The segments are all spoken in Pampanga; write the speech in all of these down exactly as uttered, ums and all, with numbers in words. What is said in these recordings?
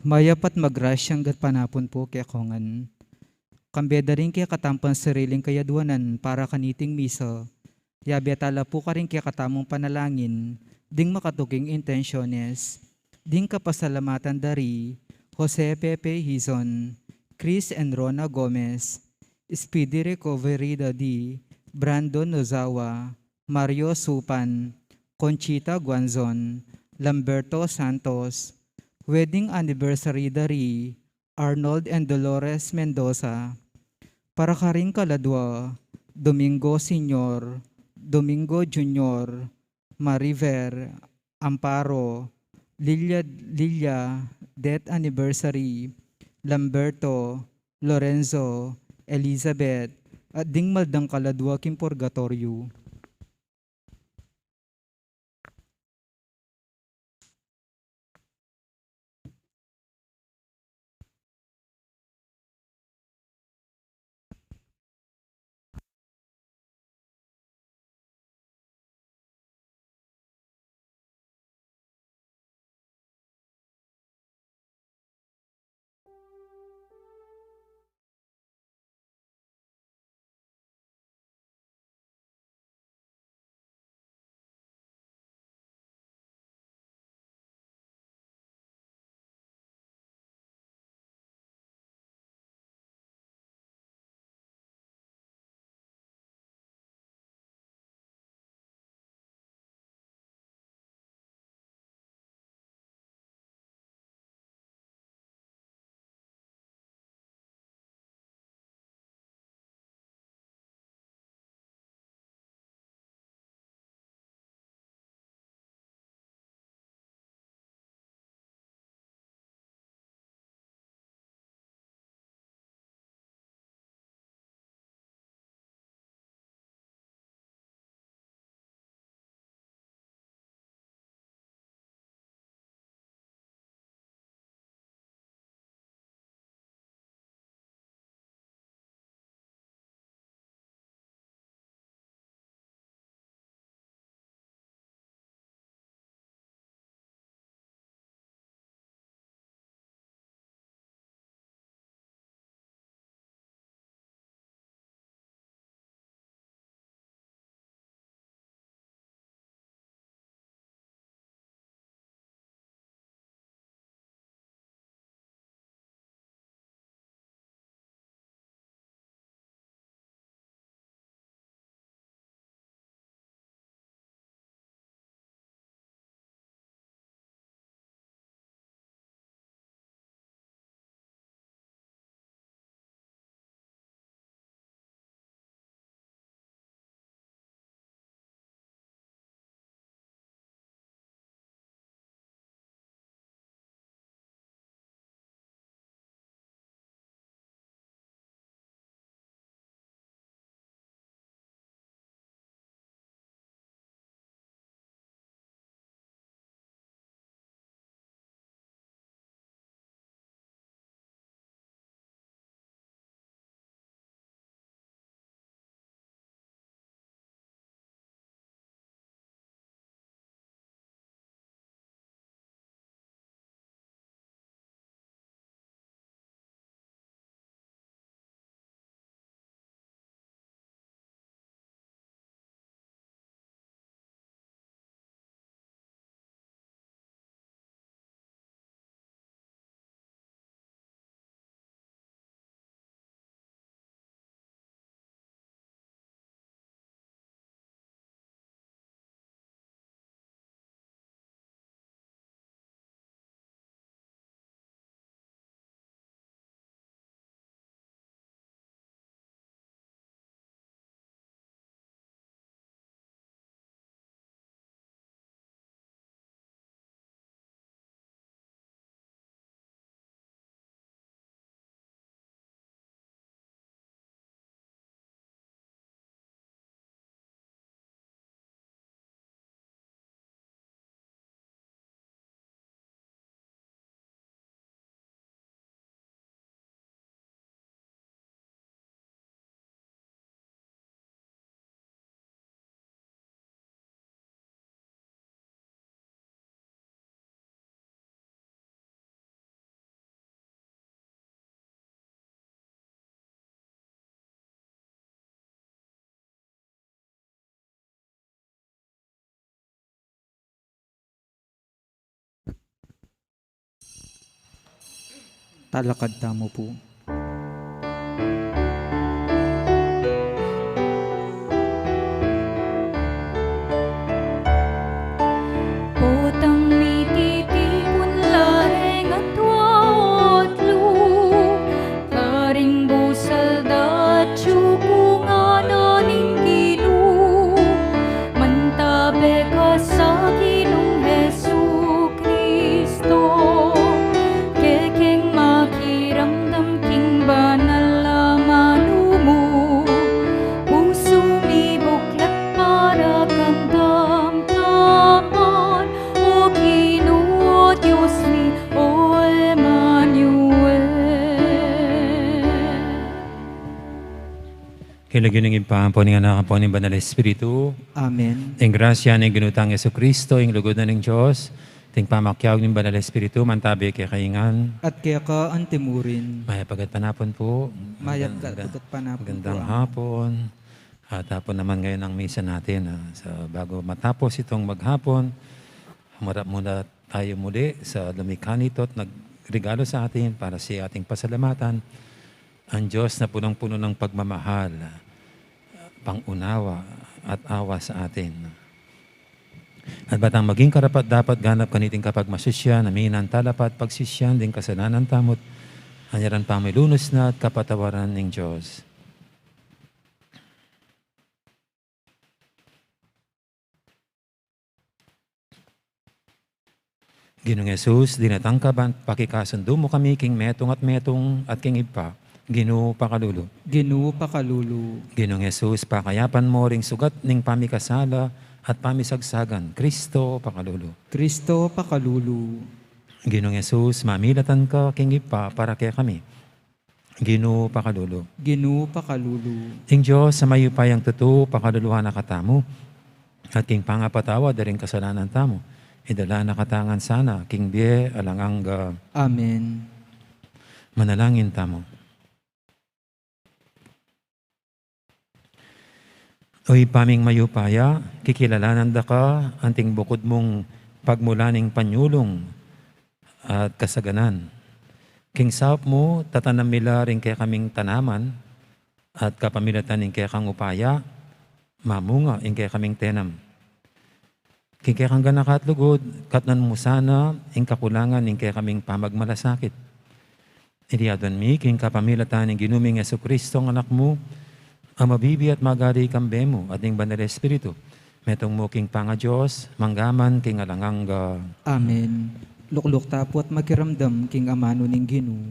Mayap at magrasyang gatpanapun pu kekongan. Kambe da ring kekatamung sariling kayadwanan para kaniting misa, yabe tala pu karing kekatamung panalangin ding makatuking intensyones, ding kapasalamatan da ri Jose Pepe Hizon, Chris and Rona Gomez, speedy recovery da di Brandon Nozawa, Mario Supan, Conchita Guanzon, Lamberto Santos, wedding anniversary da ri Arnold and Dolores Mendoza, para karing kaladwa, Domingo Senior, Domingo Junior, Mariver, Amparo, Lilia, Lilia, death anniversary, Lamberto, Lorenzo, Elizabeth, at ding maldang kaladwa king purgatoryo. Talakad tamu pu. Potang mititipun la reng atua o atlu, karing busal da atyu pu ngana ning Ginu, mantabe ka sa Ginung Jesucristo, kekeng makiramdam king banal a manu mu, pusu mi buklat para kang damdaman, O Ginu, O Dios mi, O Emmanuel. King lagyu ning Ibpa, ampo ning Anak, ampo ning Banal Espiritu. Amen. Ing grasya ning Ginu tang Jesucristo, ing lugud na ning Dios, at ing pamakiabe ning Banal Espiritu, mantabe kekayu ngan. At keka antimurin. Mayap a gatpanapun pu. Mayap a gatpanapun pu. Magandang hapon. At hapon naman ngayon ang misa natin, ah. So, bago matapos itong maghapon, humarap muna tayo muli sa lumikha nito at nagregalo sa atin para sa ating pasalamatan ang Diyos na punong-puno ng pagmamahal, pangunawa, at awa sa atin. At batang maging karapat-dapat ganap kaniting kapagmasusyan, aminan, talapad, pagsisyan ding kasalanan tamu't anyaran pamilunus na at kapatawaran ning Diyos. Ginung Jesus, dinatang ka ban pakikasundu mu kami king metung at metung at king Ibpa. Ginu, pakalulu. Ginu, pakalulu. Ginung Jesus, pakayapan mu ring sugat ning pamikasala at pamisagsagan. Kristo, pakalulu. Kristo, pakalulu. Ginung Jesus, mamilatan ka king Ibpa para kekami. Ginu, pakalulu. Ginu, pakalulu. Ing Dios a mayupayang tutu, pakaluluan na katamu, at king pangapatawad da ring kasalanan tamu, idala na katamu ngan sana king bie alang angga. Amen. Manalangin tamu. O Ibpa ming mayupaya, kikilalanan da ka anting bukud mung pagmula ning panyulung at kasaganan. King saup mu, tatanam mi la ring kekaming tanaman, at kapamilatan ning kekang upaya, mamunga ing kekaming tenam. King kekang ganaka at lugud, katnan mu sana ing kakulangan ning kekaming pamagmalasakit. Iti aduan mi king kapamilatan ning Ginu ming Jesucristo, ing Anak mu, a mabibie at magari kambe mu at ning Banal Espiritu, metung mu king pangaDios, mangga man king alang angga. Amen. Lukluk ta pu at makiramdam king amanu ning Ginu.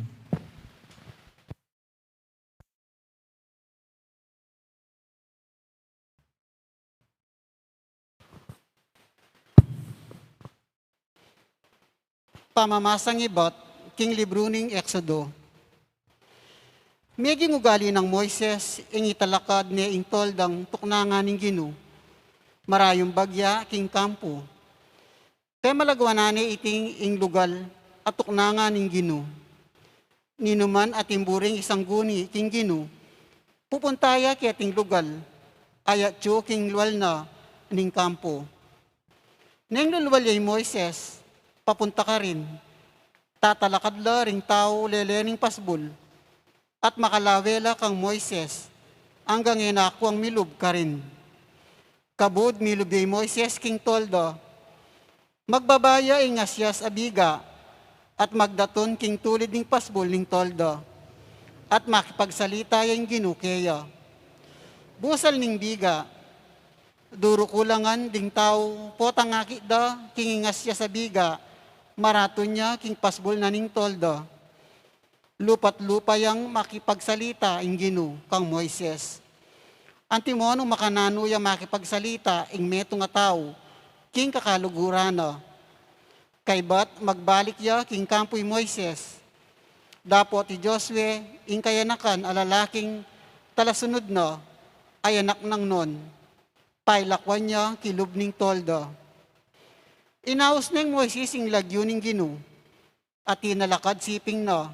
Pamamasang ibat king libru ning Exodo. Meging ugali nang Moises ing italakad ne ing toldang tuknangan ning Ginu. Marayung bagya king kampu. Pemalagwan na ne iting ing lugal a tuknangan ning Ginu. Ninuman a timburing isang guni king Ginu, pupunta ya keting lugal a yatyu king lual na ning kampu. Neng lulual ya i Moises papunta karin, tatalakad la ring tau lele ning pasbul, at makalawe la kang Moises anggang e na kuang milub karin. Kabud milub ya i Moises king tolda, magbaba ya ing asyas a biga at magdatun king tulid ning pasbul ning tolda, at makipagsalita ya ing Ginu keya. Busal ning biga, durukulangan ding tau potang akit da king ing asyas a biga, maratun ya king pasbul na ning tolda. Lupa't lupa yang makipagsalita ing Ginu kang Moises. Antimo nung makananu ya makipagsalita ing metung a tau king kakaluguran na. Kaybat magbalik ya king kampu i Moises. Dapot i Josue, ing kayanakan a lalaking talasunud na, a anak nang Nun, pailakwan ya kilub ning tolda. Inaus neng Moises ing lagyu ning Ginu, at tinalakad siping na,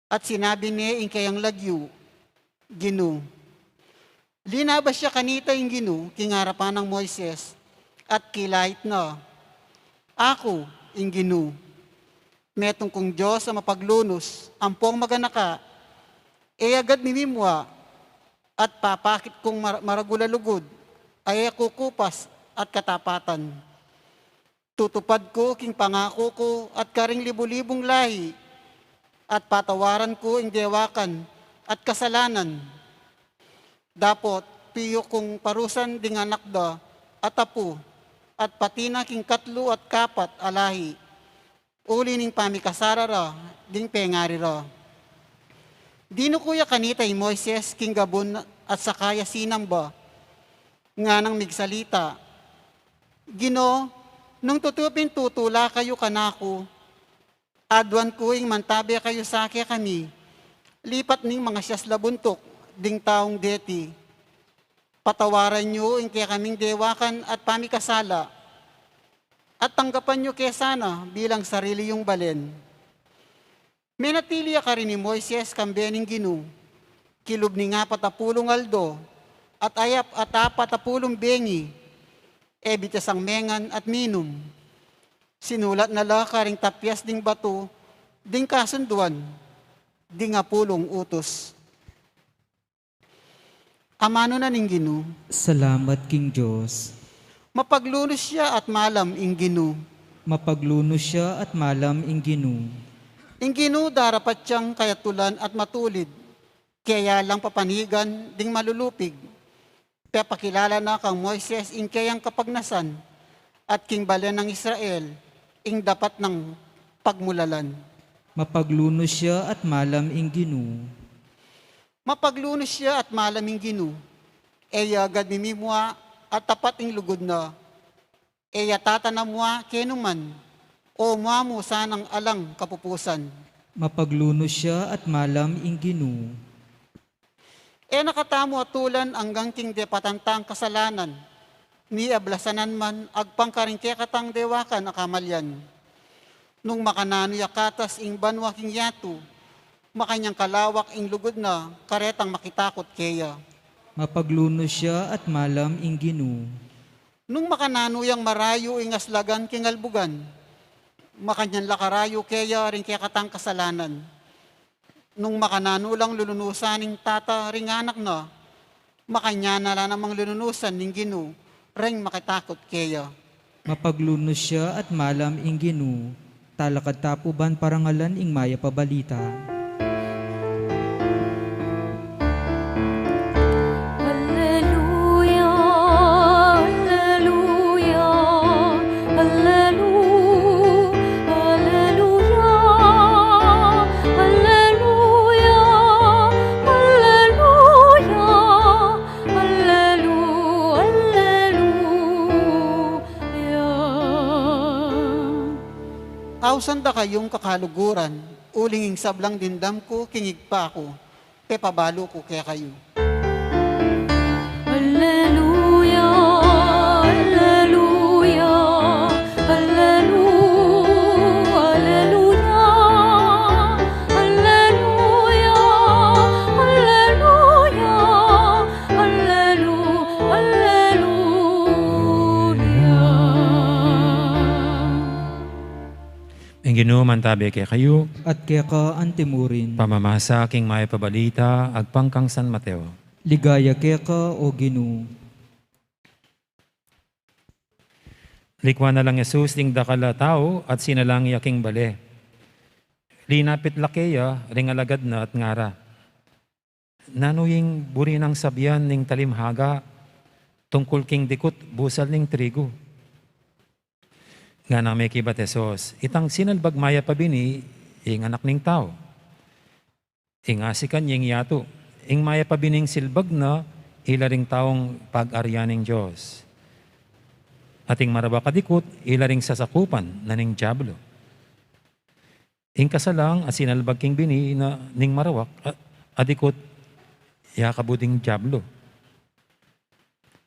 at sinabi ne ing kayang lagyu, Ginu. Linabas ya kanita ing Ginu king arapan nang Moises, at kilait na, Aku ing Ginu. Metung kung Dios a mapaglunus, ampong maganaka, e agad mimimua, at papakit kung mar-, maragul a lugud, a e kukupas at katapatan. Tutupad ku king pangaku ku at karing libu-libung lahi, at patawaran ku ing dewakan at kasalanan. Dapot, piyu kung parusan ding anak da at apu, at pati na king katlu at kapat a lahi, uli ning pamikasala ra ding pengari ra. Dinuku ya kanita i Moises king gabun at saka ya sinamba, nganang migsalita, Ginu, nung tutu pin tutula kayu kanaku, aduan ku ing mantabe kayu sa kekami, lipat ning mangasias la buntuk ding taung deti. Patawaran yu ing kekaming dewakan at pamikasala, at tanggapan yu ke sana bilang sarili yung balen. Menatili ya karin i Moises kambe ning Ginu, kilub ning apat a pulung aldo, at ayap at apat a pulung bengi, e bit ya sang mengan at minum. Sinulat na la karing tapyas ding batu ding kasunduan, ding apulung utus. Amanu na ning Ginu. Salamat king Dios. Mapaglunus ya at malam ing Ginu. Mapaglunus ya at malam ing Ginu. Ing Ginu darapat yang kayatulan at matulid, keya lang papanigan ding malulupig. Pepakilala na kang Moises ing keyang kapagnasan, at king balen nang Israel ing dapat nang pagmulalan. Mapaglunus ya at malam ing Ginu. Mapaglunus ya at malam ing Ginu. E ya agad mimimua at tapat ing lugud na. E ya tatanam mua kenu man, o mua mu sanang alang kapupusan. Mapaglunus ya at malam ing Ginu. E na katamu atulan anggang king depatan tang kasalanan, ni ablasanan man agpang karing kekatang dewakan a kamalian. Nung makananu ya katas ing banua king yatu, makanyang kalawak ing lugud na karetang makitakut keya. Mapaglunus ya at malam ing Ginu. Nung makananu yang marayu ing aslagan king albugan, makanyan la karayu keya ring kekatang kasalanan. Nung makananu lang lulunusan ning tata ring anak na, makanyan na la namang lulunusan ning Ginu ring makitakut keya. Mapaglunus ya at malam ing Ginu. Talakad ta pu ban parangalan ing mayap a balita. Alleluia, alleluia, allelu-, alleluia, alleluia, alleluia, allelu-, alleluia. Ausan da kayung kakaluguran, uling ing sablang dimdam ku king Ibpa ku, pepabalu ku kekayu. Alleluia, alleluia, allelu-, alleluia, alleluia, alleluia, allelu-, alleluia. Ing Ginu mantabe kekayu. At keka antimurin. Pamamasa king mayap a balita agpang kang San Mateo. Ligaya keka, o Ginu. Likuan na lang Jesus ding dakal a tau at sinalang ya king bale. Linapit la keya ring alagad na at ngara, "Nanu ing buri nang sabian ning talimhaga tungkul king dikut busal ning trigu?" Nganang mekibat Jesus, "Itang sinalbag mayap a bini ing Anak ning Tau. Ing asikan ya ing yatu, ing mayap a bining silbag na ila ring taung pag-arian ning Dios. At ing marawak a dikut ila ring sasakupan na ning Diablo. Ing kasalang a sinalbag king bini na ning marawak a, a dikut, ya kabu ding Diablo.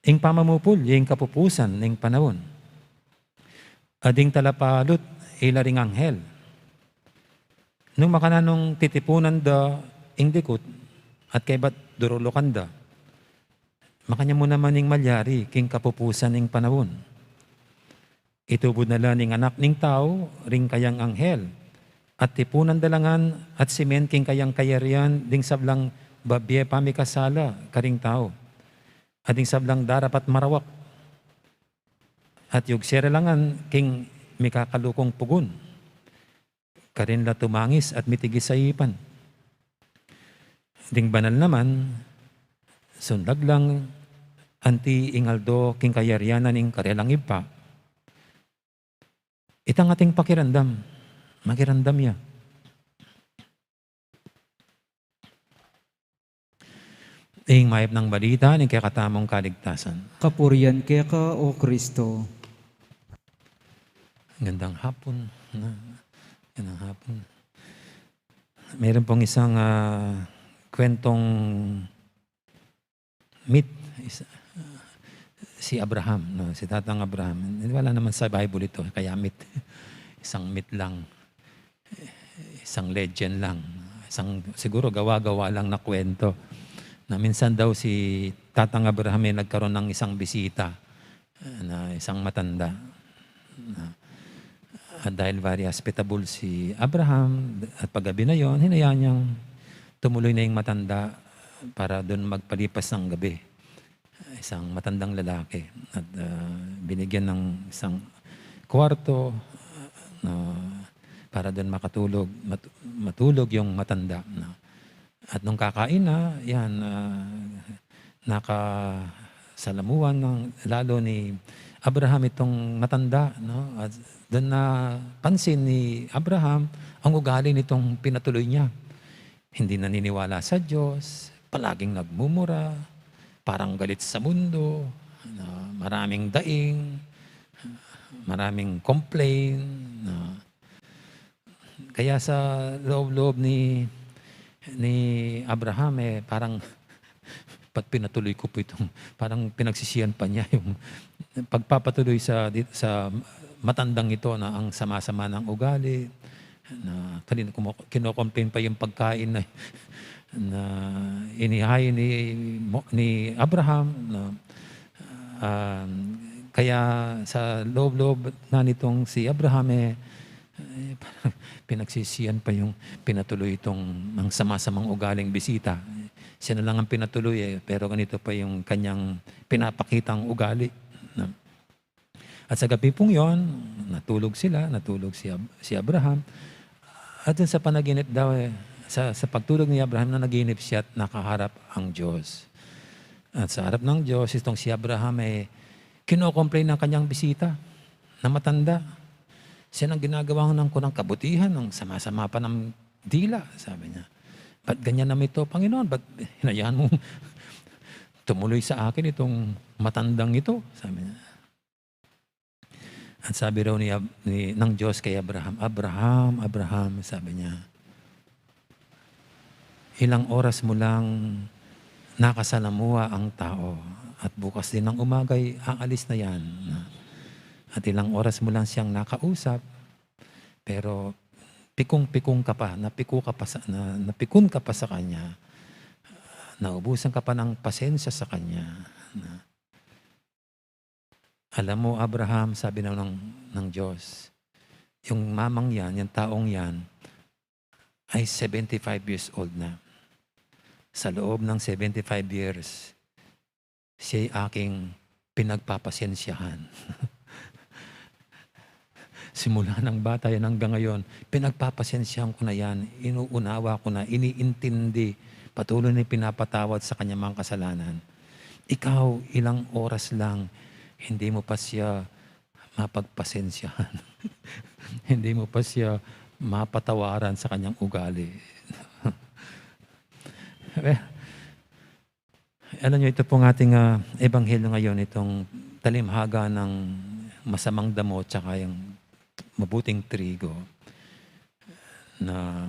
Ing pamamupul ya ing kapupusan ning panaun. At ing talapalut ila ring anghel. Nung makananung titipunan da ing dikut at kaybat durulukan da, makanyan mu naman ing malyari king kapupusan ning panaun. Itubud na la ning Anak ning Tau ring kayang anghel At tipunan da la ngan at simen king kayang kayarian ding sablang babie pamikasala karing tau, at ding sablang darapat marawak, at yugse ra la ngan king mikakalukung pugun, karin la tumangis at mitigis a ipan. Ding banal naman, sunlag lang anti ing aldo king kayarian na ning karelang Ibpa. Itang ating pakiramdam, makiramdam ya. Ing mayap nang balita ning kekatamung kaligtasan. Kapurian keka, O Kristo. Gandang hapon. Na, gandang hapon. Meron pong isang, ah, kwentong myth, is-, si Abraham, no? Si Tatang Abraham. Wala naman sa Bible ito, kaya myth. Isang myth lang. Isang legend lang. Isang, siguro gawa-gawa lang na kwento. Na minsan daw si Tatang Abraham ay nagkaroon ng isang bisita, na isang matanda. Na, at dahil very hospitable si Abraham, at paggabi na yon, hinayaan niyang tumuloy na yung matanda para doon magpalipas ng gabi. Isang matandang lalaki. At, ah, binigyan ng isang kwarto, ah, para doon makatulog, mat-, matulog yung matanda, no? At nung kakain na, yan, ah, nakasalamuhan ng lalo ni Abraham itong matanda, no? At doon napansin ni Abraham ang ugali nitong pinatuloy niya. Hindi naniniwala sa Diyos, palaging nagmumura, parang galit sa mundo, no? Maraming daing, maraming complain, no? Kaya sa loob-loob ni, ni Abraham, eh, parang, "Ba't pinatuloy ko po itong," parang pinagsisihan pa niya yung pagpapatuloy sa, di-, sa matandang ito na ang sama-sama ng ugali, na kanina kumo-, kino-complain pa yung pagkain na, na inihain ni Mo-, ni Abraham, na Um, kaya sa loob-loob na nitong si Abraham, eh, eh, pinagsisihan pa yung pinatuloy itong ang sama-samang ugaling bisita. Siya na lang ang pinatuloy, eh, pero ganito pa yung kanyang pinapakitang ugali, no? At sa gabi pong yon, natulog sila, natulog si Ab-, si Abraham. At dun sa panaginip daw, eh, sa, sa pagtulog ni Abraham, nanaginip siya at nakaharap ang Diyos. At sa harap ng Diyos, itong si Abraham ay kino-complain ng kanyang bisita na matanda. "Siya nang ginagawa ng kunang kabutihan, ang sama-sama pa ng dila," sabi niya. "Ba't ganyan naman ito, Panginoon? Ba't hinayaan mo tumuloy sa akin itong matandang ito?" sabi niya. At sabi raw ni Ab-, ni, ng Diyos kay Abraham, "Abraham, Abraham," sabi niya, "ilang oras mo lang nakasalamuha ang tao, at bukas din ng umaga'y aalis na yan. At ilang oras mo lang siyang nakausap, pero pikung-pikung ka pa, napiku ka pa sa, na, napikun ka pa sa kanya, naubusan ka pa ng pasensya sa kanya." Na, "Alam mo, Abraham," sabi na ng, ng Diyos, "yung mamang yan, yung taong yan, ay seventy-five years old na. Sa loob ng seventy-five years, siya'y aking pinagpapasensyahan." Simula ng bata yan hanggang ngayon, pinagpapasensyahan ko na yan, inuunawa ko na, iniintindi, patuloy na pinapatawad sa kanyang mga kasalanan. Ikaw, ilang oras lang, hindi mo pa siya mapagpasensyahan. Hindi mo pa siya mapatawaran sa kanyang ugali. Well, alam niyo, ito pong ating, ah, ebanghelyo ngayon, itong talimhaga ng masamang damo tsaka yung mabuting trigo. Na,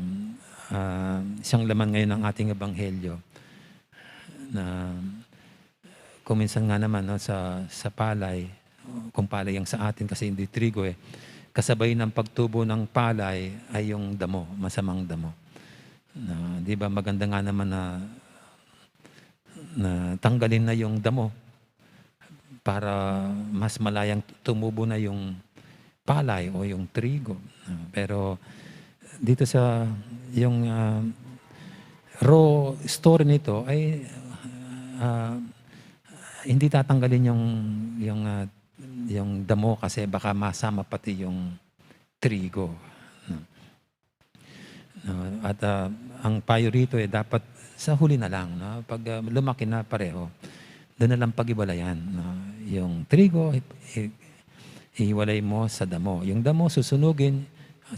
ah, siyang laman ngayon ng ating ebanghelyo. Na kung minsan nga naman, no, sa, sa palay, kung palay ang sa atin kasi hindi trigo eh, kasabay ng pagtubo ng palay ay yung damo, masamang damo. Na, di ba, maganda nga naman na na tanggalin na yung damo para mas malayang tumubo na yung palay o yung trigo. Ah, pero dito sa, yung, ah, raw story nito ay, ah, hindi tatanggalin yung, yung, ah, yung damo kasi baka masama pati yung trigo, no? No, at, ah, ang payo rito, eh, dapat sa huli na lang, no? Pag, ah, lumaki na pareho, dun na lang paghiwalayan, no? Yung trigo, i-, i-, ihiwalay mo sa damo. Yung damo, susunugin,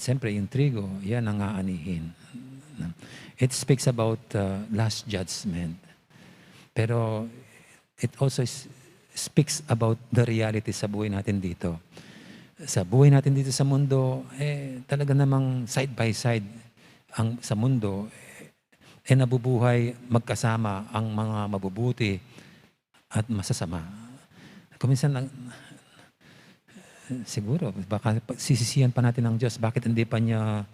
siyempre, yung trigo, yan ang aanihin. It speaks about, uh, last judgment. Pero it also s-, speaks about the reality sa buhay natin dito. Sa buhay natin dito sa mundo, eh, talaga namang side by side ang, sa mundo, eh, nabubuhay magkasama ang mga mabubuti at masasama. Kung minsan, ang, siguro, baka sisisihan pa natin ang Diyos. Bakit hindi pa niya,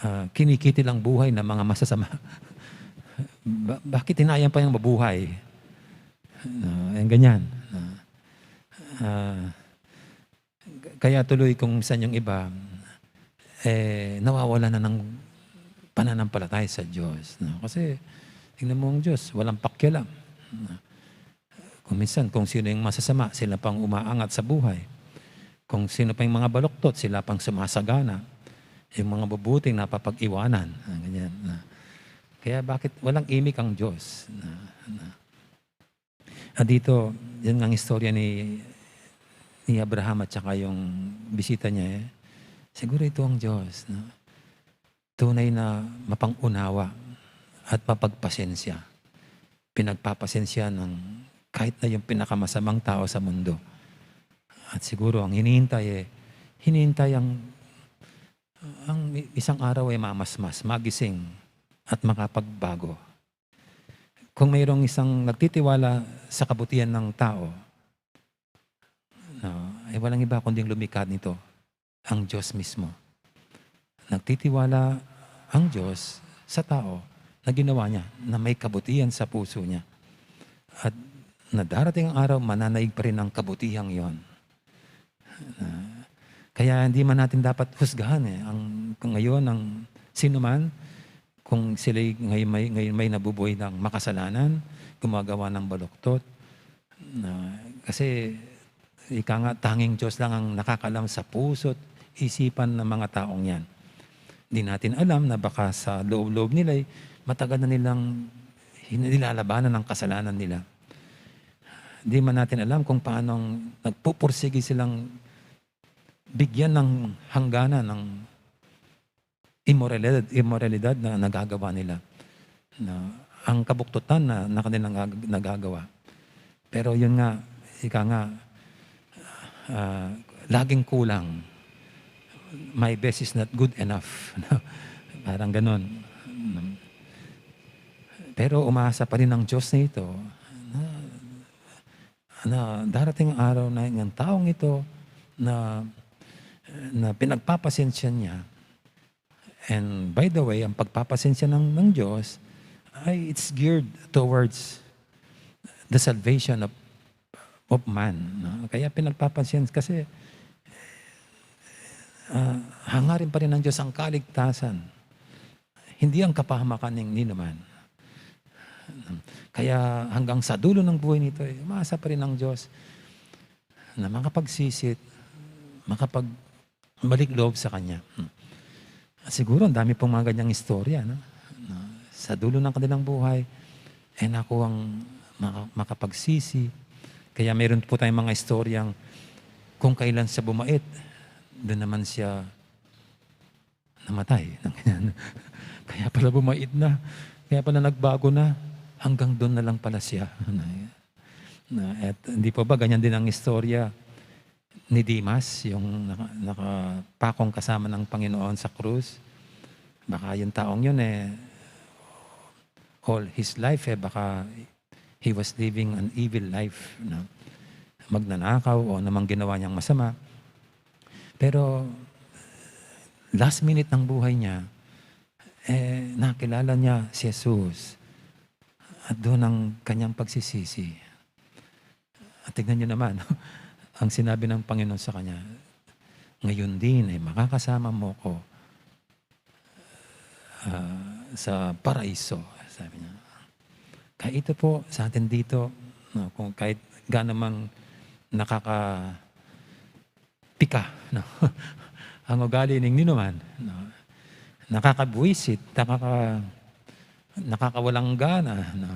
ah, kinikitil ang buhay ng mga masasama? Ba-, bakit hinayaan pa niyang mabuhay? No, yung ganyan. No? Ah, Kaya tuloy kung minsan yung iba, eh, nawawala na ng pananampalataya sa Diyos, no? Kasi tingnan mo ang Diyos, walang pakialam, no? Kung minsan, kung sino yung masasama, sila pang umaangat sa buhay. Kung sino pa yung mga baluktot, sila pang sumasagana. Yung mga mabubuti, napapag-iwanan, ah, ganyan, no? Kaya bakit walang imik ang Diyos, no? No? At dito, yun nga ang istorya ni, ni Abraham at saka yung bisita niya, eh. Siguro ito ang Diyos, no? Tunay na mapang-unawa at mapagpasensya. Pinagpapasensya ng kahit na yung pinakamasamang tao sa mundo. At siguro ang hinihintay, eh, hinihintay ang, ang isang araw ay mamasmas, magising, at makapagbago. Kung mayroong isang nagtitiwala sa kabutihan ng tao, no, ay walang iba kundi ang lumikha nito, ang Diyos mismo. Nagtitiwala ang Diyos sa tao na ginawa niya, na may kabutihan sa puso niya. At na darating ang araw, mananaig pa rin ang kabutihang yon. Ah, kaya hindi man natin dapat husgahan, eh, ang, kung ngayon, ang sino man, kung sila'y ngayon may, ngayon may nabubuhay ng makasalanan, gumagawa ng baluktot, na, kasi ika nga, tanging Diyos lang ang nakakalam sa puso't isipan ng mga taong yan. Di natin alam na baka sa loob-loob nila'y matagal na nilang hin-, nilalabanan ang kasalanan nila. Di man natin alam kung paano ang nagpupursigi silang bigyan ng hangganan ng imoralidad, imoralidad na nagagawa nila. Na ang kabuktutan na, na kanilang nag-, nagagawa. Pero yun nga, ika nga, ah, laging kulang. My best is not good enough. Parang ganon. Pero umaasa pa rin ang Diyos na ito na, na darating ang araw na yung taong ito na, na pinagpapasensya niya. And by the way, ang pagpapasensya ng, ng Diyos ay it's geared towards the salvation of, of man, no? Kaya pinagpapansin kasi, ah, hangarin pa rin ng Diyos ang kaligtasan, hindi ang kapahamakan ng ninuman. Kaya hanggang sa dulo ng buhay nito, eh, umaasa pa rin ang Diyos na makapagsisi, makapag-, balik loob sa Kanya. Hmm. At siguro, ang dami pong mga ganyang istorya, no? Na sa dulo ng kanilang buhay, eh, naku ang maka-, makapagsisi. Kaya meron po tayong mga istoryang kung kailan siya bumait, doon naman siya namatay. Kaya pala bumait na. Kaya pala nagbago na. Hanggang doon na lang pala siya. Na, at hindi po ba ganyan din ang istorya ni Dimas, yung naka-, nakapakong kasama ng Panginoon sa krus? Baka yung taong yun, eh, all his life, eh, baka he was living an evil life, no? Magnanakaw o anumang ginawa niyang masama. Pero last minute ng buhay niya, eh, nakilala niya si Jesus. At doon ang kanyang pagsisisi. At tignan niyo naman, ang sinabi ng Panginoon sa kanya, ngayon din ay makakasama mo ko, ah, sa paraiso," sabi niya. Kaya ito po sa atin dito, no, kung kahit gaano mang nakakapika, no, ang ugali ning ninuman, no, nakakabuwisit, nakaka-, nakakawalang gana, no?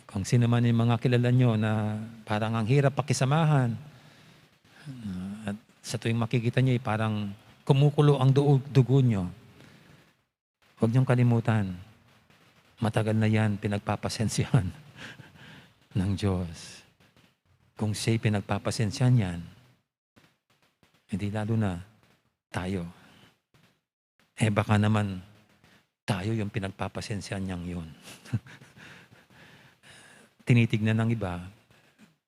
Kung sino man yung mga kilala nyo na parang ang hirap pakisamahan, no? At sa tuwing makikita nyo, eh, parang kumukulo ang du-, dugo nyo. Huwag niyong kalimutan, matagal na yan pinagpapasensyahan ng Diyos. Kung siya'y pinagpapasensyahan yan, hindi lalo na tayo. Eh, baka naman tayo yung pinagpapasensyahan niyang yun. Tinitignan ng iba,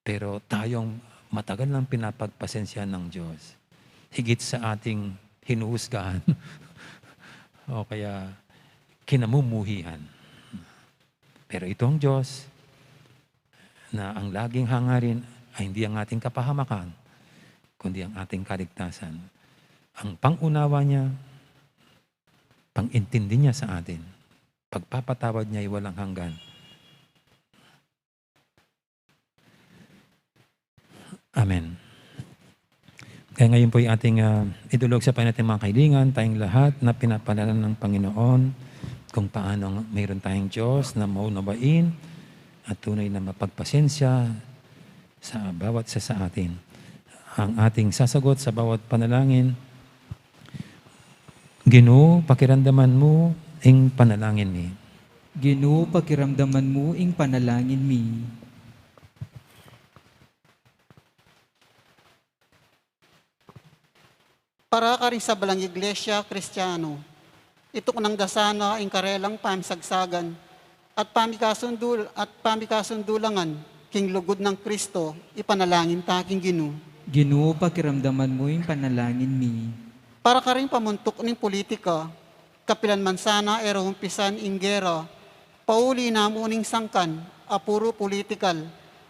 pero tayong matagal nang pinapagpasensyahan ng Diyos. Higit sa ating hinuhusgahan o kaya kinamumuhian. Pero ito ang Diyos na ang laging hangarin ay hindi ang ating kapahamakan, kundi ang ating kaligtasan. Ang pangunawa niya, pangintindi niya sa atin, pagpapatawad niya ay walang hanggan. Amen. Kaya ngayon po ay ating, ah, idulog sa Panginoon ating mga kahilingan, tayong lahat na pinapaalala ng Panginoon kung paano mayroon tayong Diyos na maunawain at tunay na mapagpasensya sa bawat isa sa atin. Ang ating sasagot sa bawat panalangin, Ginu, pakiramdaman mu ing panalangin mi. Ginu, pakiramdaman mu ing panalangin mi. Para karing sablang Iglesia Kristiyano, ituknang da sana ing karelang pamisagsagan at pamikasundu-, at pamikasundulangan king lugud nang Kristo, ipanalangin ta king Ginu. Ginu, pakiramdaman mu ing panalangin mi. Para karing pamuntuk ning pulitika, kapilan man sana e ra umpisan ing gera, pauli na mu ning sangkan a puru pulitikal,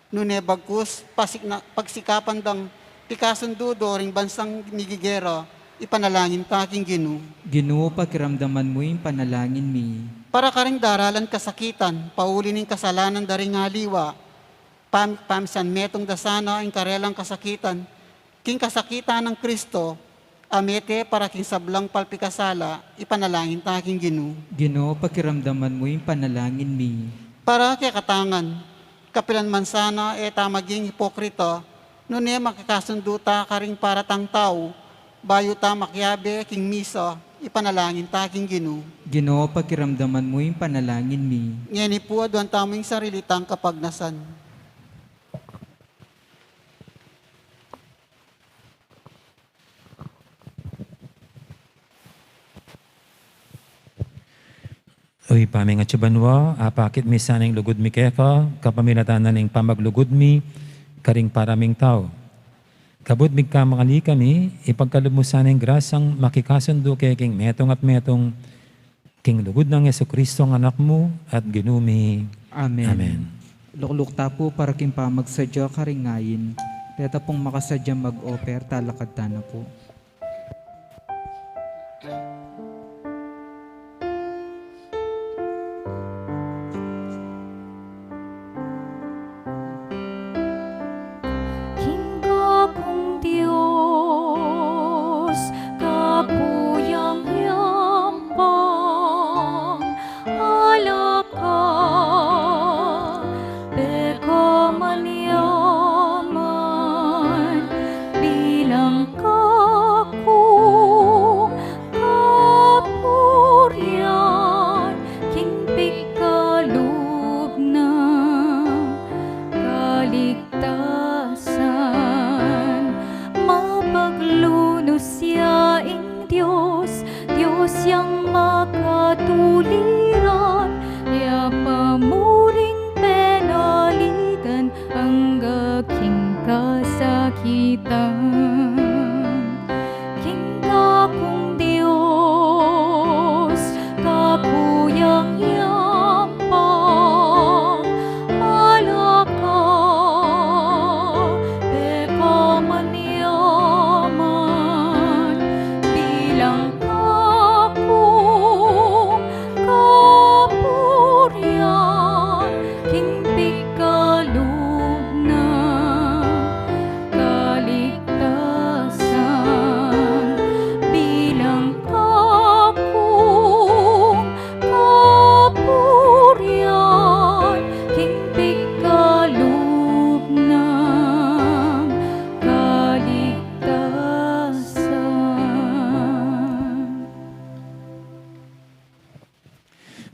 nune bagkus pasik-, na, pagsikapan dang pikasundu do ring bansang migigera, ipanalangin ta king Ginu. Ginu, pakiramdaman mu ing panalangin mi. Para karing daralan kasakitan, pauli ning kasalanan da ring aliwa, pam-, pamisanmetung da sana ing karelang kasakitan king kasakitan nang Kristo, a mete para king sablang palpikasala, ipanalangin ta king Ginu. Ginu, pakiramdaman mu ing panalangin mi. Para kekatangan, kapilan man sana e ta maging hipokrita, nune makikasundu ta karing paratang tau, bayu ta makiabe king misa, ipanalangin ta king Ginu. Ginu, pakiramdaman mu ing panalangin mi. Ngeni pu, aduan tamu ing sarili tang kapagnasan. O Ibpa mi a atsu banua, apakit mi sana ing lugud mi keka, kapamilatan na ning pamaglugud mi karing para ming tau. Kabud migkamali kami, ipagkalub mu sana ing grasyang makikasundu ke king metung at metung, king lugud nang Jesucristo a Anak mu at Ginu mi. Amen. Amen. Lukluk ta pu para king pamagsadya karing ain. Deta pung makasadya mag-offer, talakad ta na pu. King kakung Dios, kaku yang yampang, ala ka, pekaman yaman, bilang kakung kapurian, king pikalub nang kaligtasan, mapaglunus ya ing Dios, Dios yang makatuliran, ya pamuring penaligan, angga king kasakitan. King kakung Dios, kaku yang yampang, ala ka, pekaman yaman,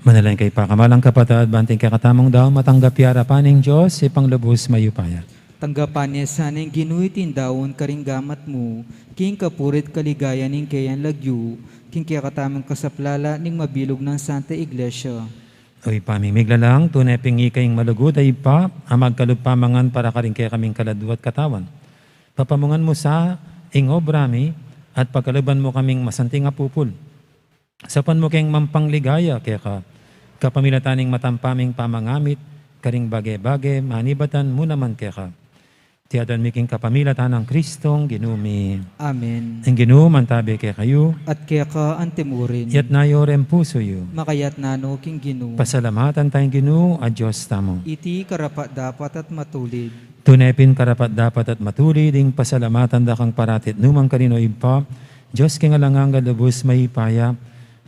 Manalangin kayu pakamalan kung kapatad, ban ing kekatamung daun matanggap ya arapan ning Dios, Ibpang lubus mayupaya. Tanggapan na sana ning Ginu iting daun karing gamat mu, king kapurian at kaligayan ning keyang lagyu, king kekatamung kasaplalan ning mabilug nang Santa Iglesia. O Ibpa ming miglalang, tune pin ika ing malugud a Ibpa, a magkalub pamangan para karing kekaming kaladua at katawan. Papamungan mu sa ing obra mi, at pagkaluban mu kaming masanting a pupul. Saupan mu keng mapanligaya keka, kapamilatan ning matampang ming pamangamit karing bage-bage manibatan mu naman keka. Iti adwan mi king kapamilatan nang Kristong Ginu mi. Amen. Ing Ginu mantabi kekayu. At keka antimurin. Iyatas yu reng pusu yu. Makayatas no king Ginu. Pasalamatan taya ing Ginu a Dios tamu. Iti karapat-dapat at matulid. Tune pin karapat-dapat at matulid ing pasalamatan da kang parati at nukarin man, o Ibpa, Dios king alang angga, lubus mayupaya,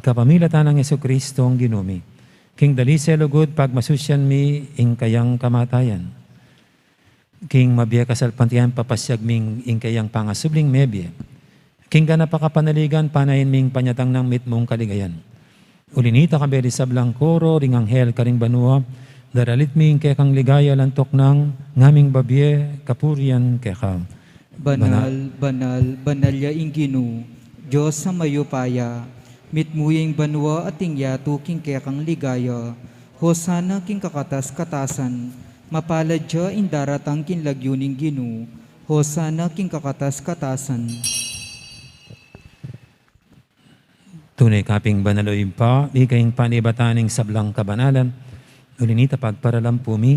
kapamilatan nang Jesucristo a Ginu mi. King dalise lugud pagmasusyan mi ing kayang kamatayan. King mabie kasalpantayanan papasiag mi ing kayang pangasubling mebie. King ganap a kapanaligan panayan mi ing panyatang nang mitmung kaligayan. Uli na nita, kayabe ding sablang koro ring anghel karing banua, daralit mi ing kekang ligaya alang tuknang ngaming babie kapurian keka. Banal, banal, banal ya ing Ginu, Dios a mayupaya, mitmu ya ing banua at ing yatu king kekang ligaya. Hosana king kakatas-katasan, mapalad ya ing daratang king lagyu ning Ginu, Hosana king kakatas-katasan. Tune ka pin banal, o Ibpa, ika ing panibatan ning sablang kabanalan. Uli na nita pagparalan pu mi,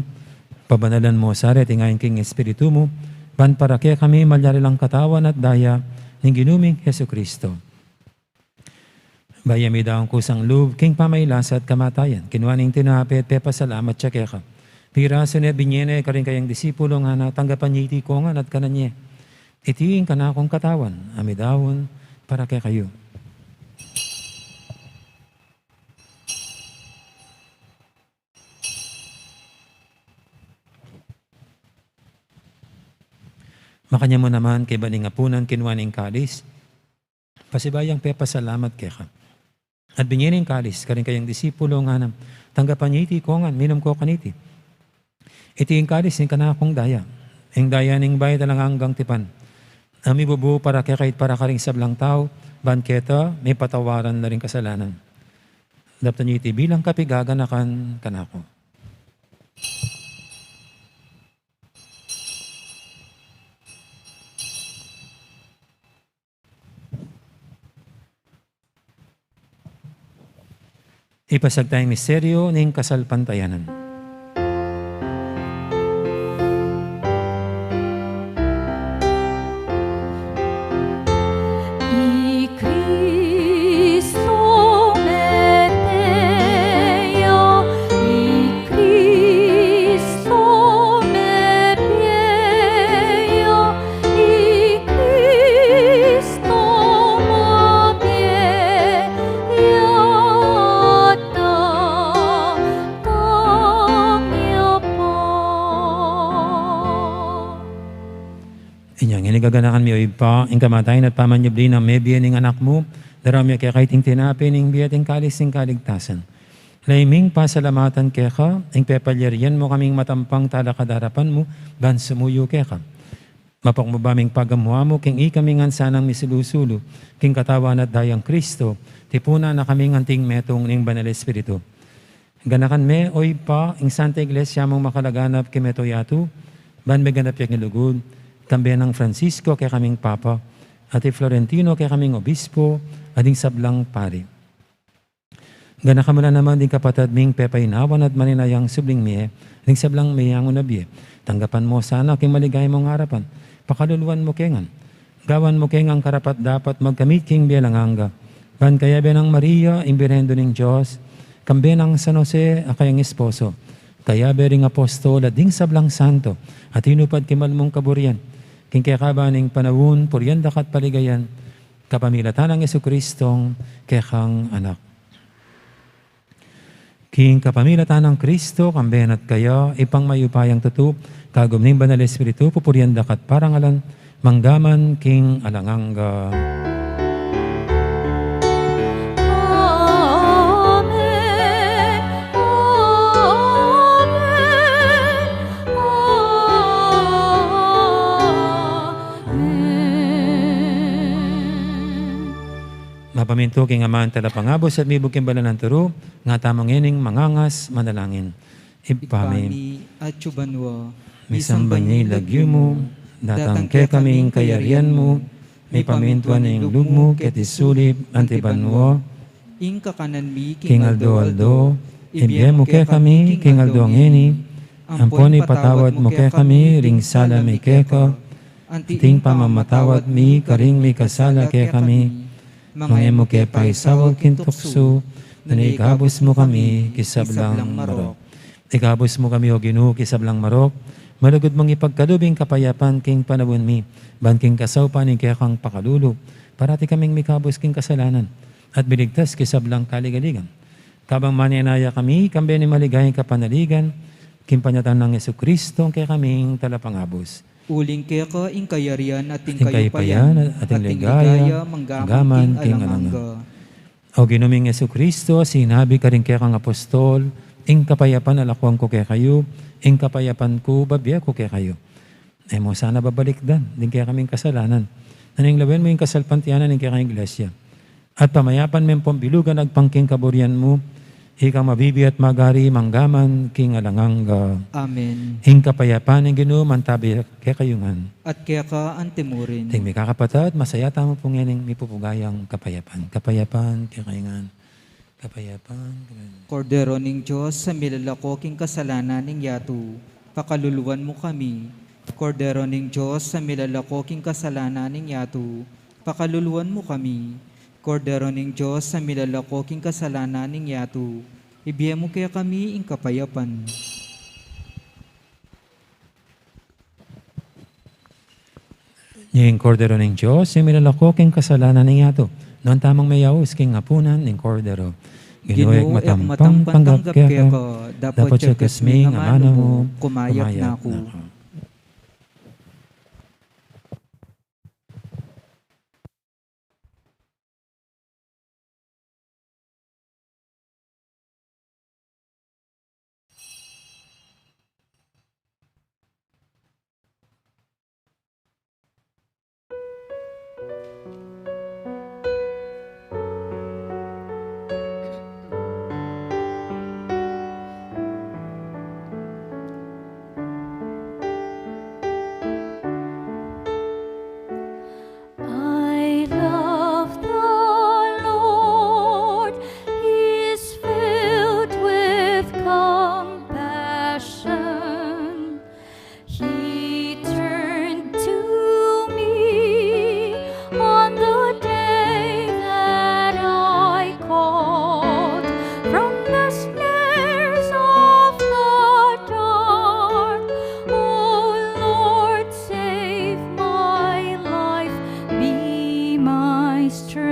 pabanalan mu sa reti ngan king Espiritu mu, ban para kekami malyari lang katawan at daya ning Ginu ming Jesucristo. Bayu mi daun kusang lub king pamagkasakit at kamatayan, kinua ne ing tinape at pepasalamat ya keka. Pirasu ne at binie ne karing kayang disipulo ngana, tanggapan ye iti kongan at kanan ye. Iti ing kanakung katawan a midaun para kekayu. Makanyan mu naman kaybat ning apunan, kinua ne ing kalis, pasibayu yang pepasalamat keka. At binie ne ing kalis karing kayang disipulo ngana, tanggapan ye iti kongan, minum ko kaniti. Iti ing kalis ning kanakung daya, ing daya ning bayu at alang anggang tipan, a mibubu para kekayu at para karing sablang tau, ban keta mipatawaran la ring kasalanan. Daptan ye iti bilang kapaganakan kanaku. Ipasiag taya ing misteryu ning kasalpantayanan. I Kristo mete ya, i Kristo mebie ya, i Kristo mabie ya, datang ya pa. Inya ngeni gaganakan mi, o Ibpa, ing kamatayan at pamanyubli nang mebie ning Anak mu, daraun mi keka iting tinape ning bie at ing kalis ning kaligtasan. Lalu ming pasalamatan keka ing pepalyarian mu kaming matampang talakad king arapan mu ban sumuyu keka. Mapakubli ming pagamuan mu king ikami ngan sanang misulu-sulu king katawan at dayang Kristo, tipunan na kaming anting metung ning Banal Espiritu. Ganakan me, o Ibpa, ing Santa Iglesia mung makalaganap king mabilug a yatu, ban meganap ya king lugud, kambe nang Francisco kekaming Papa, at i Florentino kekaming Obispo, at ding sablang pari. Ganakan mu la naman ding kapatad ming pepainawan at maninayang subling mie, ding sablang meyangu na bie. Tanggapan mu sana king maligaya mung arapan, pakaluluan mu ke ngan. Gawan mu ke ngan karapat-dapat magkamit king bie alang angga. Ban kayabe nang Maria, ing Birhen Indu ning Dios, kambe nang San Jose a kayang esposo, kayabe ring apostol at ding sablang santo a tinupad king mal mung kaburian, king kekaban ning panaun, purian da ka at paligayan, kapamilatan nang Jesucristong kekang Anak. King kapamilatan nang Kristo, kambe na at kaya, Ibpang mayupayang tutu, kagum ning Banal Espiritu, pupurian da ka at parangalan, mangga man king alang angga. Amen. Mintu king aman talapangabus at mibug king banal nang turu, nga tamu ngening mangangas manalangin. Ibpa mi, atsu ka banua, misamban ya ing lagyu mu, datang kekami ing kayarian mu, mipamintuan ing lub mu keti sulip anti banua. Ing kakanan mi king aldo-aldo, ibie mu kekami king aldo ngeni, ampon ipatawad mu kekami ring sala mi keka, anti ing pamamatawad mi karing mikasala kekami. Manga e mu ke paisaul king tuksu, nune ikabus mu kami king sablang marok. Ikabus mu kami, O Ginu, king sablang marok, malugud mung ipagkalub ing kapayapan king panaun mi, ban king kasaupan ning kekang pakalulu, parati kaming mikabus king kasalanan, at miligtas king sablang kaligaligan. Kabang manenaya kami, kambe ning maligayang kapanaligan, king panyatang nang Jesucristo, ing kekaming talapangabus. Uling keka ing kayarian at ing kayupayan, at ing ligaya, manggaman king alang angga. O Ginu ming Jesucristo, sinabi karing kekang apostol, ing kapayapan lakwan ku kekayu, ing kapayapan ku babie ku kekayu. E mu sana babalikdan ding kekaming kasalanan, nune lawen mu ing kasalpantayanan ning kekang Iglesia. At pamayapan me pung bilugan agpang king kaburian mu, ikang mabibie at magari manggaman king alang angga. Amen. Ing kapayapan ning Ginu mantabi kekayu ngan. At keka antimurin. Ding mikakapatad, masaya tamu pu ngening mipupugayang kapayapan. Kapayapan kekayu ngan. Kapayapan, kapayapan. Kordero ning Dios, a milalako king kasalanan ning yatu, pakaluluan mu kami. Kordero ning Dios, a milalako king kasalanan ning yatu, pakaluluan mu kami. Kordero ning Dios, a milalako king kasalanan ning yatu, ibie mu kekami ing kapayapan. Ing Kordero ning Dios, a milalako king kasalanan ning yatu. Nuan tamung meyaus king apunan ning Kordero. Ginu, e ku matampang tanggap keka, dapot ya king amanu mu, kumayap na ku. I love the Lord, He is filled with compassion. He turned to me on the day that I called from the snares of the dark. O Lord, save my life, be my strength.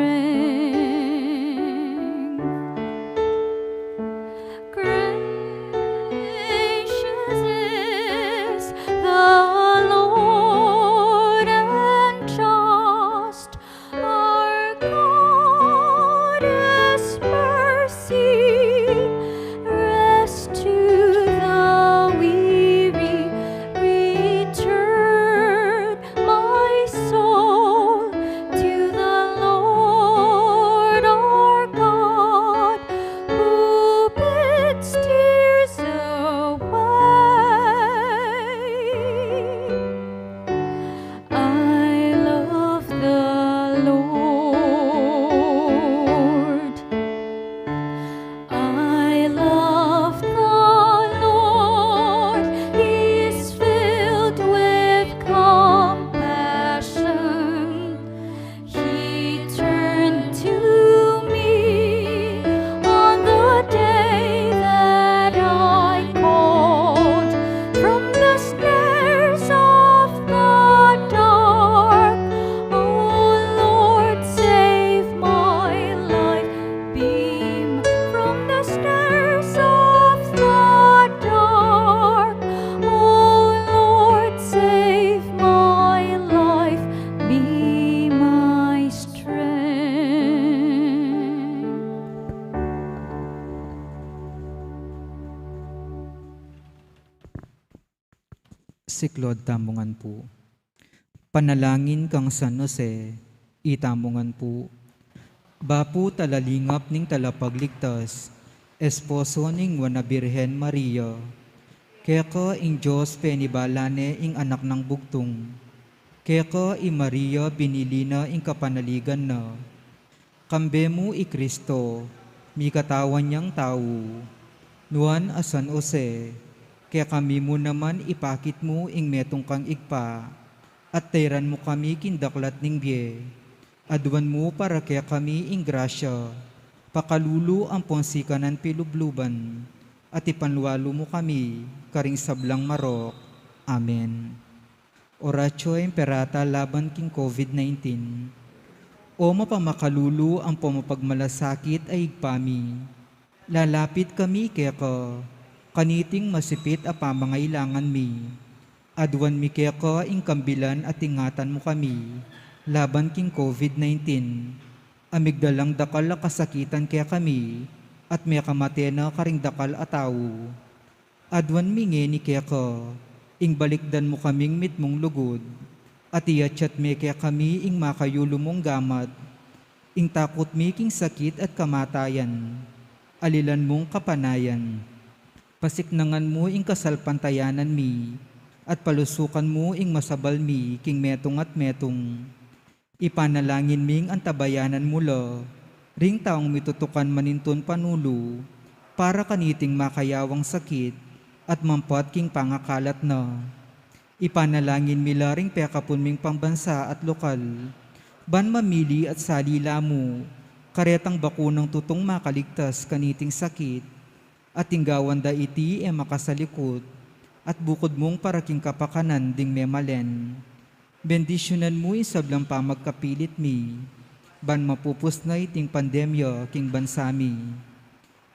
Gracious is the Lord and just. Our God is mercy, rest to the weary. Return, my soul, to the Lord our God, who bids tears away. I love the Lord. I love the Lord. He is filled with compassion. He turned to me on the day that I called from the snares of the dark. O Lord, save my life, be m-, from the snares of the dark. O Lord, save my life, be my strength. Siklaud tamu ngan pu. Panalangin kang San Jose, itamu ngan pu. Bapu talalingap ning Talapagligtas, esposo ning Nuan a Birhen Maria. Keka ing Dios penibala ne ing Anak nang Bugtung. Keka i Maria binili na ing kapanaligan na. Kambe mu i Kristo, mikatawan yang tau. Nuan a San Jose, kekami mu naman ipakit mu ing metung kang Ibpa, at tairan mu kami king daklat ning bie. Aduan mu para kekami ing grasya, pakalulu ampon sikanan pilubluban, at ipanlualu mu kami karing sablang marok. Amen. Oratio Imperata laban king COVID nineteen. O mapamakalulu ampon mapagmalasakit a Ibpa mi, lalapit kami keka, kaniting masipit a pamangailangan mi. Aduan mi keka ing kambilan at ingatan mu kami laban king COVID nineteen. A migdalang dakal a kasakitan kekami, at mekamate na karing dakal a tau. Aduan mi ngeni keka, ing balikdan mu kaming mitmung lugud, at iatyat me kekami ing makayulu mung gamat, ing takut mi king sakit at kamatayan, alilan mung kapanayan. Pasiknangan mu ing kasalpantayanan mi, at palusukan mu ing masabal mi king metung at metung. Ipanalangin ming antabayanan mu la ring taung mitutukan manintun panulu para kaniting makayawang sakit at mampat king pangakalat na. Ipanalangin mi la ring pekapun ming pambansa at lokal, ban mamili at sali la mu karetang bakunang tutung makaligtas kaniting sakit, at ing gawan da iti e makasalikut, at bukud mung para king kapakanan ding memalen. Bendisyunan mu ing sablang pamagkapilit mi, ban mapupus na iting pandemya king bansa mi.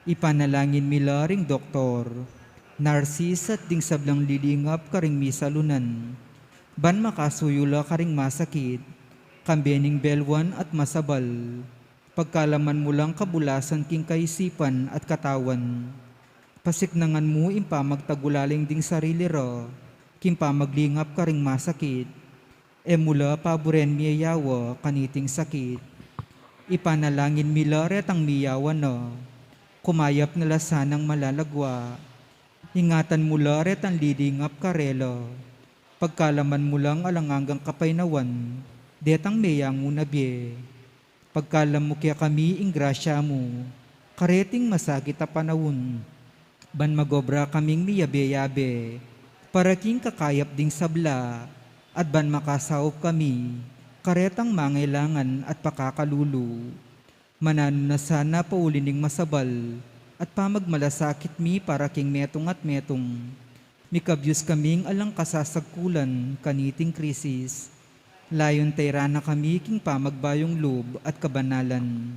Ipanalangin mi la ring doktor, narsis at ding sablang lilingap karing misalunan, ban makasuyu la karing masakit, kambe ning belwan at masabal, pagkalaman mu lang kabulasan king kaisipan at katawan. Pasiknangan mu ing pamagtagulaling ding sarili ra king pamaglingap karing masakit. E mu la paburen miyayawa kaniting sakit. Ipanalangin mi la retang miyawa na, kumayap na la sanang malalagwa. Ingatan mu la retang lilingap karela, pagkalaman mu lang alang anggang kapaynawan detang meyangu na bie. Pagkalam mu kekami ing grasya mu kareting masakit a panaun, ban magobra kaming miyabe-yabe para king kakayap ding sabla, at ban makasaup kami karetang mangailangan at pakakalulu. Mananu na sana pauli ning masabal at pamagmalasakit mi para king metung at metung. Mikabyus kaming alang kasasagkulan kaniting krisis. Layun tairan na kami king pamagbayung lub at kabanalan.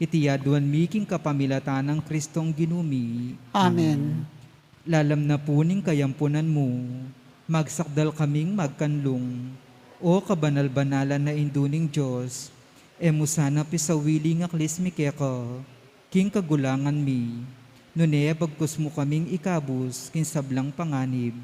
Iti aduan mi king kapamilatan nang Kristong Ginu mi. Amen. Lalam na pu ning kayampunan mu, magsakdal kaming magkanlung, O kabanal-banalan a Indu ning Dios, e mu sana pisawili ing aklis mi keka king kagulangan mi, nune bagkus mu kaming ikabus king sablang panganib.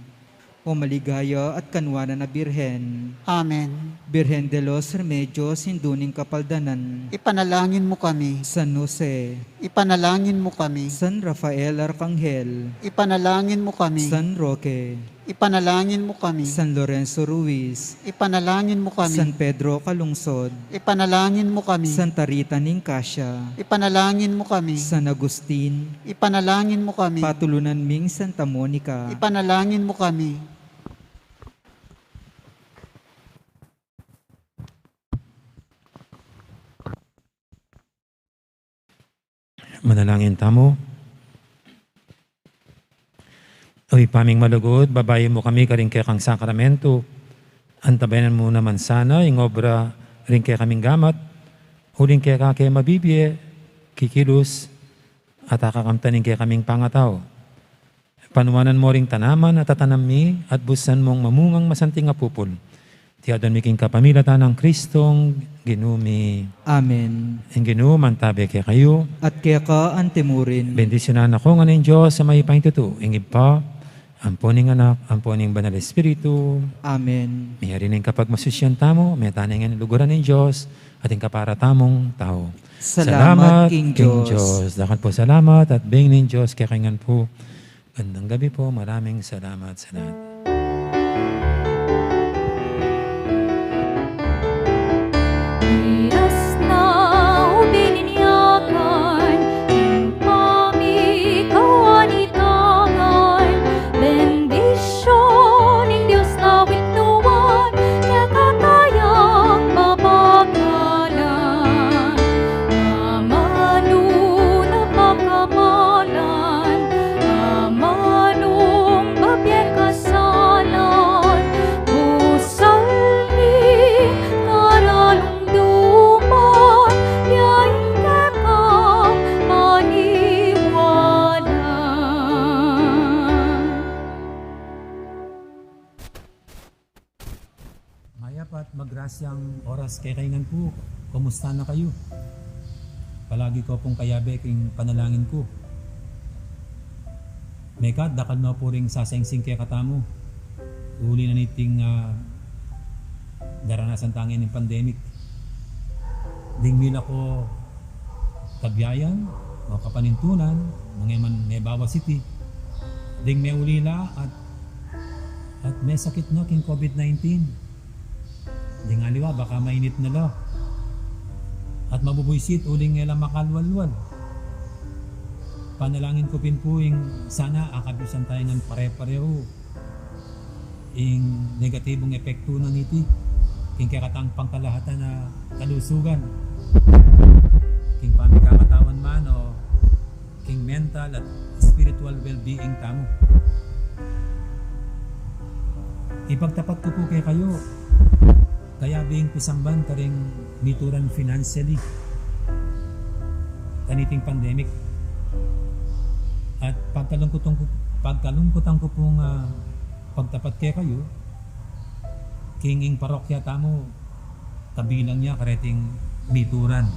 O maligaya at kanuanan a Birhen. Amen. Birhen de los Remedios, Indu ning Kapaldanan. Ipanalangin mu kami. San Jose. Ipanalangin mu kami. San Rafael Arkanghel. Ipanalangin mu kami. San Roque. Ipanalangin mu kami. San Lorenzo Ruiz. Ipanalangin mu kami. San Pedro Calungsod. Ipanalangin mu kami. Santa Rita ning Cascia. Ipanalangin mu kami. San Agustin. Ipanalangin mu kami. Patulunan ming Santa Monica. Ipanalangin mu kami. Manalangin tamu. O Ibpa ming malugud, babayu mu kami karing kekang sakramentu. Antabayanan mu naman sana ing obra ring kekaming gamat, uling keka ke mabibie, kikilus, at akakamtan ning kekaming pangatau. Panuanan mu ring tanaman a tatanam mi, at busan mung mamungang masanting a pupul. Iti aduan mi king kapamilatan nang Kristong Ginu mi. Amen. Ing Ginu mantabe kekayu. At keka antimurin. Bendisyunan na kayu ngan ning Dios a mayupayang tutu, ing Ibpa, Ampo ning Anak, ampo ning Banal Espiritu. Amen. Miyari ning kapagmasusyan tamu, meta na ing luguran ning Dios, at ing kapara tamung tau. Salamat king Dios. Dakan pu salamat at beng ning Dios kekayu ngan pu. Gandang gabi po, maraming salamat sa lahat. Miras na o bininyagan, ing pamikawanitangan, bendisyun ning Dios na witnuan, kekatang mabagalan. Amanu na pakamalan, amanung babie kasalan, pusal ning karalung duman, ya ing kekang maniwala. Mayap at magrasyang oras kekayu ngan pu. Kumusta na kayu? Palagi ko pung kayabe king panalangin ku. Mekad dakal no pu ring sasaingsing kekatamu uli na niting, ah, daranasan tang pandemic. Ding mila ko kabiayan o kapanintunan, nung e man mebawas iti, ding meulila at, at mesakit na king COVID nineteen. Ding aliwa, baka mainit na la at mabubuisit uling e la makalwalwal. Panalangin ku pin pu ing sana akabisan tayu ngan pare-parehu ing negatibung epektu na niti king kekatang pangkalahatan a kalusugan, king pamikakatawan man o king mental at spiritual well-being tamu. Ipagtapat ku pu kekayu, kayabe ing pisamban karing mituran financially kaniting pandemic. At pagkalungkutan ku, pagkalungkutan ku pung, ah, pagtapat kekayu, king ing parokya tamu, kabilang ya kareting mituran.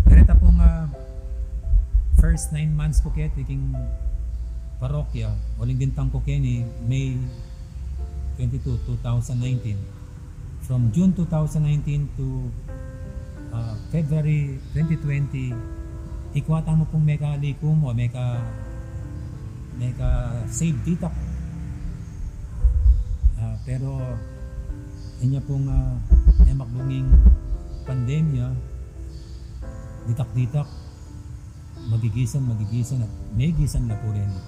Kareta pung, ah, first nine months ku keti king parokya, uling bintang ku keni May twenty-two, two thousand nineteen. From June two thousand nineteen to, ah, February twenty twenty, ikwa tamu pung mekalikum o meka, meka-save ditak. Ah, pero inya pung, ah, e makbunging pandemya, ditak-ditak, magigisan, magigisan, at megisan la pu reni.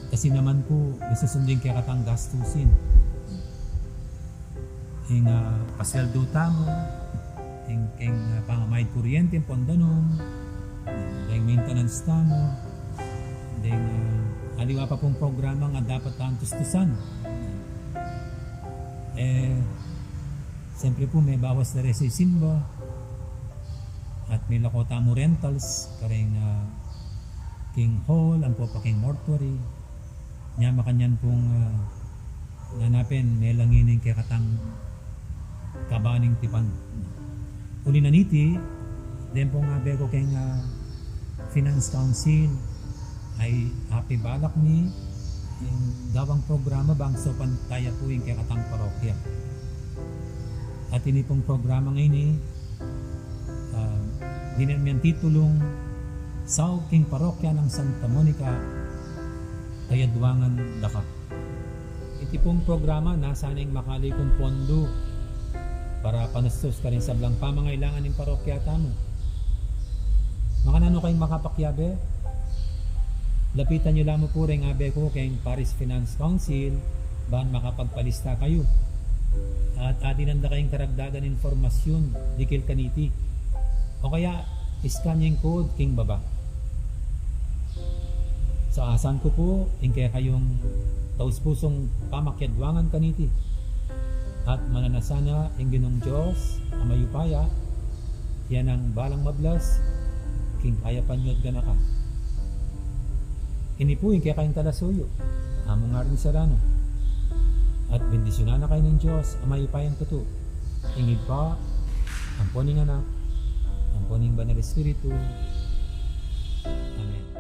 Kasi naman pu, isusundin kekatang gastusin. Ing, ah, pasweldu tamu, ing, ing, ah, pamamayad kuryente, ing pon danum, ing maintenance tamu, ing, ah, aliwa pa pung programa nga dapat tang tustusan. E, siyempre pu, mebawas la reng sisimba. At milako tamu rentals, karing, ah, king hall, ampo pa king mortuary. Nya makanyan pung, ah, nanu pin, melangi ning kekatang kaba ning tipan. Uli na niti, deng pung abe ku keng, ah, Finance Council, a apibalak mi ing gawang programa bang saupan taya pu ing kekatang parokya. At ini pung programa ngeni, ah, dinan mi titulung Saup king Parokya nang Santa Monica, Kayadwangan, Daka. Iti pung programa, nasa neng makalikum pondu para panustus karing sablang pamangailangan ning parokya tamu. Makananu kayung makapakiabe? Lapitan yu la mu pu reng abe ku keng Parish Finance Council, ban makapagpalista kayu. At adinan da kayung karagdagan impormasyun dikil kaniti. O kaya, i-scan yu ing code king baba. Saasan ku pu ing kekayung taus-pusung pamakiadwangan kaniti. At mananasana ing Ginung Dios a mayupaya, ya nang balang mablas king kayapan yu at ganaka. Ini pu ing kekayung talasuyu, Among Aaron Serrano. At bendisyunan na kayu ning Dios a mayupayang tutu, ing Ibpa, ampo ning Anak, ampo ning Banal Espiritu. Amen.